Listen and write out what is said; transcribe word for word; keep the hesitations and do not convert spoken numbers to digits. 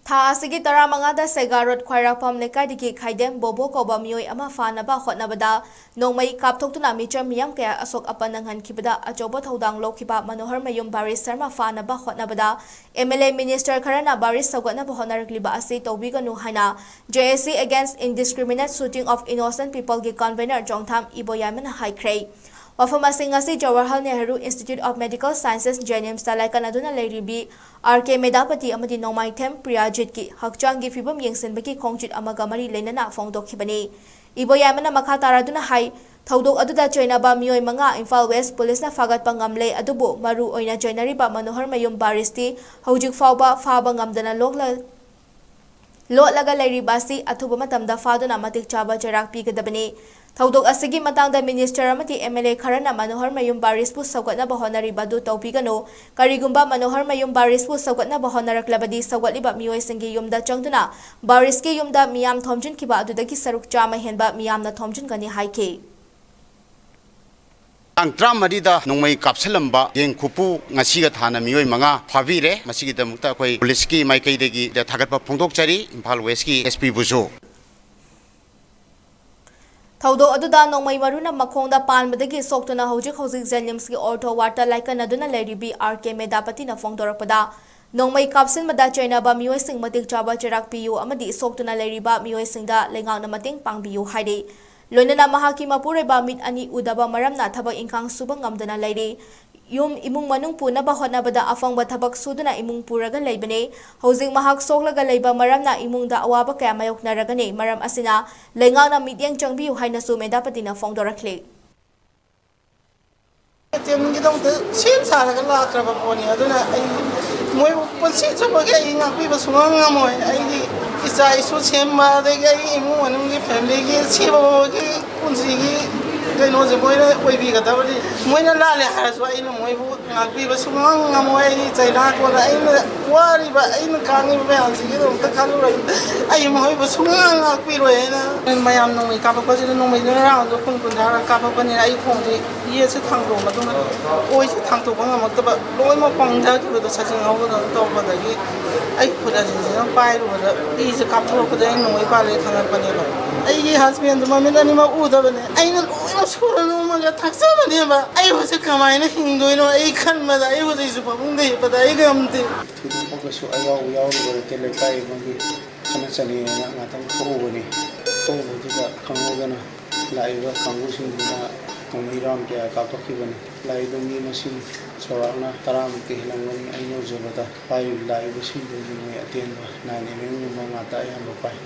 ꯊꯥ ꯑꯁꯤꯒꯤ ꯇꯔꯥꯃꯉꯥꯗ ꯁꯦꯒꯥ ꯔꯣꯗ ꯈ꯭ꯋꯥꯏꯔꯥꯛꯄꯝ ꯂꯩꯀꯥꯏꯗꯒꯤ ꯈꯥꯏꯗꯦꯝ ꯕꯣꯕꯣ ꯀꯧꯕ ꯃꯤꯑꯣꯏ ꯑꯃ ꯐꯥꯅꯕ ꯍꯣꯠꯅꯕꯗ ꯅꯣꯡꯃꯩ ꯀꯥꯞꯊꯣꯛꯇꯨꯅ ꯃꯤꯆꯝ ꯃꯤꯌꯥꯝ ꯀꯌꯥ ꯑꯁꯣꯛ ꯑꯄꯟ ꯅꯪꯍꯟꯈꯤꯕꯗ ꯑꯆꯧꯕ ꯊꯧꯗꯥꯡ ꯂꯧꯈꯤꯕ ꯃꯅꯣꯍꯔ ꯃꯌꯨꯝ ꯕꯥꯔꯤꯁ ꯁꯔꯃ ꯐꯥꯅꯕ ꯍꯣꯠꯅꯕꯗ M L A minister ꯈꯔꯅ ꯕꯥꯔꯤꯁ ꯁꯧꯒꯠꯅꯕ ꯍꯣꯠꯅꯔꯛꯂꯤꯕ ꯑꯁꯤ ꯇꯧꯕꯤꯒꯅꯨ ꯍꯥꯏꯅ J A C Against Indiscriminate Shooting of Innocent Peopleꯒꯤ convener ꯆꯣꯡꯊꯥꯝ ꯏꯕꯣꯌꯥꯏꯃꯅ ꯍꯥꯏꯈ꯭ꯔꯦ꯫ ꯋꯥꯐꯝ ꯑꯁꯤ ꯉꯁꯤ Jawaharlal Nehru Institute of Medical Sciences, JNIMSꯇ ꯂꯥꯏꯀꯠꯅꯗꯨꯅ ꯂꯩꯔꯤꯕꯤ R K ꯃꯦꯗꯥꯄꯇꯤ ꯑꯃꯗꯤ ꯅꯣꯡꯃꯥꯏꯊꯦꯝ ꯄ꯭ꯔꯤꯌꯥꯖꯤꯠꯀꯤ ꯍꯛꯆꯥꯡꯒꯤ ꯐꯤꯕꯝ ꯌꯦꯡꯁꯤꯟꯕꯒꯤ ꯈꯣꯡꯆꯠ ꯑꯃꯒ ꯃꯔꯤ ꯂꯩꯅꯅ ꯐꯣꯡꯗꯣꯛꯈꯤꯕꯅꯤ꯫ ꯏꯕꯣꯌꯥꯏꯃꯅ ꯃꯈꯥ ꯇꯥꯔꯗꯨꯅ ꯍꯥꯏ, ꯊꯧꯗꯣꯛ ꯑꯗꯨꯗ ꯆꯩꯅꯕ ꯃꯤꯑꯣꯏ ꯃꯉꯥ ꯏꯝꯐꯥꯜ ꯋꯦꯁ ꯄꯨꯂꯤꯁꯅ ꯐꯥꯒꯠꯄ ꯉꯝꯂꯦ, ꯑꯗꯨꯕꯨ ꯃꯔꯨ ꯑꯣꯏꯅ ꯆꯩꯅꯔꯤꯕ ꯃꯅꯣꯍꯔ ꯃꯌꯨꯝ ꯕꯥꯔꯤꯁꯇꯤ ꯍꯧꯖꯤꯛ ꯐꯥꯎꯕ ꯐꯥꯕ ꯉꯝꯗꯅ ꯂꯣꯛꯂ-, ꯂꯣꯠꯂꯒ ꯂꯩꯔꯤꯕ ꯑꯁꯤ ꯑꯊꯨꯕ ꯃꯇꯝꯗ ꯐꯥꯗꯨꯅ ꯃꯇꯤꯛ ꯆꯥꯕ ꯆꯩꯔꯥꯛ ꯄꯤꯒꯗꯕꯅꯤ꯫ ꯊꯧꯗꯣꯛ ꯑꯁꯤꯒꯤ ꯃꯇꯥꯡꯗ minister ꯑꯃꯗꯤ M L A ꯈꯔꯅ ꯃꯅꯣꯍꯔ ꯃꯌꯨꯝ ꯕꯥꯔꯤꯁꯄꯨ ꯁꯧꯒꯠꯅꯕ ꯍꯣꯠꯅꯔꯤꯕ ꯑꯗꯨ ꯇꯧꯕꯤꯒꯅꯨ꯫ ꯀꯔꯤꯒꯨꯝꯕ ꯃꯅꯣꯍꯔ ꯃꯌꯨꯝ ꯕꯥꯔꯤꯁꯄꯨ ꯁꯧꯒꯠꯅꯕ ꯍꯣꯠꯅꯔꯛꯂꯕꯗꯤ ꯁꯧꯒꯠꯂꯤꯕ ꯃꯤꯑꯣꯏꯁꯤꯡꯒꯤ ꯌꯨꯝꯗ ꯆꯪꯗꯨꯅ ꯕꯥꯔꯤꯁꯀꯤ ꯌꯨꯝꯗ ꯃꯤꯌꯥꯝ ꯊꯣꯝꯖꯤꯟꯈꯤꯕ ꯑꯗꯨꯗꯒꯤ ꯁꯔꯨꯛ ꯆꯥꯝꯃ ꯍꯦꯟꯕ ꯃꯤꯌꯥꯝꯅ ꯊꯣꯝꯖꯤꯟꯒꯅꯤ ꯍꯥꯏꯈꯤ꯫ ꯇꯥꯡ ꯇꯔꯥꯃꯔꯤꯗ ꯅꯣꯡꯃꯩ ꯀꯥꯞꯁꯤꯜꯂꯝꯕ ꯌꯦꯡ ꯈꯨꯄꯨ ꯉꯁꯤꯒ ꯊꯥꯅ ꯃꯤꯑꯣꯏ ꯃꯉꯥ ꯐꯥꯕꯤꯔꯦ꯫ ꯃꯁꯤꯒꯤꯗꯃꯛꯇ ꯑꯩꯈꯣꯏ ꯄꯨꯂꯤꯁꯀꯤ ꯃꯥꯏꯀꯩꯗꯒꯤ ꯊꯥꯒꯠꯄ ꯐꯣꯡꯗꯣꯛꯆꯔꯤ, ꯏꯝꯐꯥꯜ ꯋꯦꯁꯀꯤ S P ꯕꯨꯁꯨ꯫ ꯊꯧꯗꯣꯛ ꯑꯗꯨꯗ ꯅꯣꯡꯃꯩ ꯃꯔꯨꯅ ꯃꯈꯣꯡꯗ ꯄꯥꯟꯕꯗꯒꯤ ꯁꯣꯛꯇꯨꯅ ꯍꯧꯖꯤꯛ ꯍꯧꯖꯤꯛ JNIMSꯀꯤ ortho wardꯇ ꯂꯥꯏꯀꯠꯅꯗꯨꯅ ꯂꯩꯔꯤꯕꯤ R K ꯃꯦꯗꯥꯄꯇꯤꯅ ꯐꯣꯡꯗꯣꯔꯛꯄꯗ, ꯅꯣꯡꯃꯩ ꯀꯥꯞꯁꯤꯟꯕꯗ ꯆꯩꯅꯕ ꯃꯤꯑꯣꯏꯁꯤꯡ ꯃꯇꯤꯛ ꯆꯥꯕ ꯆꯩꯔꯥꯛ ꯄꯤꯌꯨ ꯑꯃꯗꯤ ꯁꯣꯛꯇꯨꯅ ꯂꯩꯔꯤꯕ ꯃꯤꯑꯣꯏꯁꯤꯡꯗ ꯂꯩꯉꯥꯛꯅ ꯃꯇꯦꯡ ꯄꯥꯡꯕꯤꯌꯨ ꯍꯥꯏꯔꯤ꯫ ꯂꯣꯏꯅꯅ ꯃꯍꯥꯛꯀꯤ ꯃꯄꯨꯔꯣꯏꯕ ꯃꯤꯠ ꯑꯅꯤ ꯎꯗꯕ ꯃꯔꯝꯅ ꯊꯕꯛ ꯏꯪꯈꯥꯡ ꯁꯨꯕ ꯉꯝꯗꯅ ꯂꯩꯔꯤ꯫ ꯌꯨꯝ ꯏꯃꯨꯡ ꯃꯅꯨꯡ ꯄꯨꯅꯕ ꯍꯣꯠꯅꯕꯗ ꯑꯐꯪꯕ ꯊꯕꯛ ꯁꯨꯗꯨꯅ ꯏꯃꯨꯡ ꯄꯨꯔꯒ ꯂꯩꯕꯅꯤ꯫ ꯍꯧꯖꯤꯛ ꯃꯍꯥꯛ ꯁꯣꯛꯂꯒ ꯂꯩꯕ ꯃꯔꯝꯅ ꯏꯃꯨꯡꯗ ꯑꯋꯥꯕ ꯀꯌꯥ ꯃꯥꯌꯣꯛꯅꯔꯒꯅꯤ꯫ ꯃꯔꯝ ꯑꯁꯤꯅ ꯂꯩꯉꯥꯛꯅ ꯃꯤꯠꯌꯦꯡ ꯆꯪꯕꯤꯌꯨ ꯍꯥꯏꯅꯁꯨ ꯃꯦꯗꯥꯄꯇꯤꯅ ꯐꯣꯡꯗꯣꯔꯛꯂꯤ꯫ ꯑꯦꯇꯦꯝꯒꯤꯗꯃꯛꯇ ꯁꯦꯝ ꯁꯥꯔꯒ ꯂꯥꯛꯈ꯭ꯔꯕ ꯄꯣꯠꯅꯤ꯫ ꯑꯗꯨꯅ ꯑꯩ ꯃꯣꯏꯕꯨ ꯄꯨꯟꯁꯤ ꯆꯨꯞꯄꯒꯤ ꯑꯩ ꯉꯥꯛꯄꯤꯕ ꯁꯨꯡꯉꯝ ꯉꯝꯃꯣꯏ꯫ ꯑꯩꯒꯤ ꯏꯆꯥ ꯏꯁꯨ ꯁꯦꯝꯕ, ꯑꯗꯒꯤ ꯑꯩꯒꯤ ꯏꯃꯨꯡ ꯃꯅꯨꯡꯒꯤ ꯐꯦꯃꯤꯂꯤꯒꯤ ꯁꯤꯕ ꯐꯥꯎꯕꯒꯤ ꯄꯨꯟꯁꯤꯒꯤ ꯀꯩꯅꯣꯁꯦ ꯃꯣꯏꯅ ꯑꯣꯏꯕꯤꯒꯗꯕꯅꯤ꯫ ꯃꯣꯏꯅ ꯂꯥꯜꯂꯦ ꯍꯥꯏꯔꯁꯨ ꯑꯩꯅ ꯃꯣꯏꯕꯨ ꯉꯥꯛꯄꯤꯕ ꯁꯨꯡꯉꯝ ꯉꯝꯃꯣꯏ꯫ ꯑꯩ ꯆꯩꯅꯥ ꯀꯣꯟꯅ ꯑꯩꯅ ꯋꯥꯔꯤꯕ, ꯑꯩꯅ ꯈꯥꯡꯉꯤꯕ ꯃꯌꯥꯝꯁꯤꯒꯤꯗꯃꯛꯇ ꯈꯜꯂꯨꯔꯒ ꯑꯩ ꯃꯈꯣꯏꯕꯨ ꯁꯨꯡꯉꯥꯡ ꯉꯥꯛꯄꯤꯔꯣꯏ ꯍꯥꯏꯅ꯫ ꯃꯌꯥꯝ ꯅꯣꯡꯃꯩ ꯀꯥꯞꯄꯛꯄꯁꯤꯗ ꯅꯣꯡꯃꯩꯗꯨꯅ ꯔꯥꯎꯟꯗꯣ ꯀꯨꯟ ꯀꯨꯟꯊ꯭ꯔꯥꯔꯛ ꯀꯥꯞꯄꯛꯄꯅꯤꯅ ꯑꯩ ꯈꯣꯡꯁꯦ, ꯌꯦꯠꯁꯦ ꯊꯥꯡꯗꯣꯛꯑ ꯃꯇꯨꯡꯗ ꯑꯣꯏꯁꯦ ꯊꯥꯡꯗꯣꯛꯄ ꯉꯝꯃꯛꯇꯕ, ꯂꯣꯏꯅꯃꯛ ꯄꯪꯊꯈꯤꯕꯗꯣ, ꯁꯖꯤꯡ ꯍꯧꯕꯗꯧꯅ ꯇꯧꯕꯗꯒꯤ ꯑꯩ ꯈꯨꯠ ꯑꯁꯤꯁꯤꯅ ꯄꯥꯏꯔꯨꯕꯗ ꯏꯁꯦ ꯀꯥꯞꯊꯣꯔꯛꯄꯗ ꯑꯩ ꯅꯣꯡꯃꯩ ꯄꯥꯜꯂꯦ ꯈꯪꯉꯛꯄꯅꯦꯕ꯫ ꯑꯩꯒꯤ ꯍꯁꯕꯦꯟꯗꯨ ꯃꯃꯤꯠ ꯑꯅꯤꯃꯛ ꯎꯗꯕꯅꯦ꯫ ꯑꯩꯅ ꯂꯣꯏꯅ ꯁꯣꯔ ꯅꯣꯝꯃꯒ ꯊꯛꯆꯕꯅꯦꯕ꯫ ꯑꯩ ꯍꯧꯖꯤꯛ ꯀꯃꯥꯏꯅ ꯍꯤꯡꯗꯣꯏꯅꯣ? ꯑꯩ ꯈꯟꯕꯗ ꯑꯩ ꯍꯧꯖꯤꯛꯁꯨ ꯐꯃꯨꯡꯗ ꯍꯤꯞꯄꯗ ꯑꯩ ꯉꯝꯗꯦ꯫ ꯊꯣꯏꯗꯣꯛꯄ ꯀꯩꯁꯨ ꯑꯌꯥꯎꯕ ꯌꯥꯎꯔꯨꯕ ꯅꯠꯇꯦ꯫ ꯂꯩꯀꯥꯏ ꯑꯃꯒꯤ ꯈꯠꯅ ꯆꯩꯅꯩꯅ ꯉꯥꯛꯇꯪ ꯊꯣꯛꯎꯕꯅꯤ꯫ ꯊꯣꯛꯎꯕꯗꯨꯗ ꯈꯪꯍꯧꯗꯅ ꯂꯥꯛꯏꯕ ꯀꯥꯡꯕꯨꯁꯤꯡꯗꯨꯅ ꯅꯣꯡꯃꯩ ꯔꯥꯎꯟ ꯀꯌꯥ ꯀꯥꯞꯄꯛꯈꯤꯕꯅꯤ꯫ ꯂꯥꯛꯏꯕ ꯃꯤ ꯃꯁꯤꯡ ꯆꯥꯎꯔꯥꯛꯅ ꯇꯔꯥꯃꯨꯛꯇꯤ ꯍꯦꯜꯂꯝꯒꯅꯤ꯫ ꯑꯩꯅ ꯎꯖꯕꯗ ꯄꯥꯏꯔꯤꯕ, ꯂꯥꯛꯏꯕꯁꯤꯡꯗꯨ ꯅꯣꯡꯃꯩ ꯑꯇꯦꯟꯕ ꯅꯥꯏꯟ ꯑꯦꯝ ꯑꯦꯝꯒꯨꯝꯕ ꯉꯥꯛꯇ ꯑꯌꯥꯝꯕ ꯄꯥꯏ꯫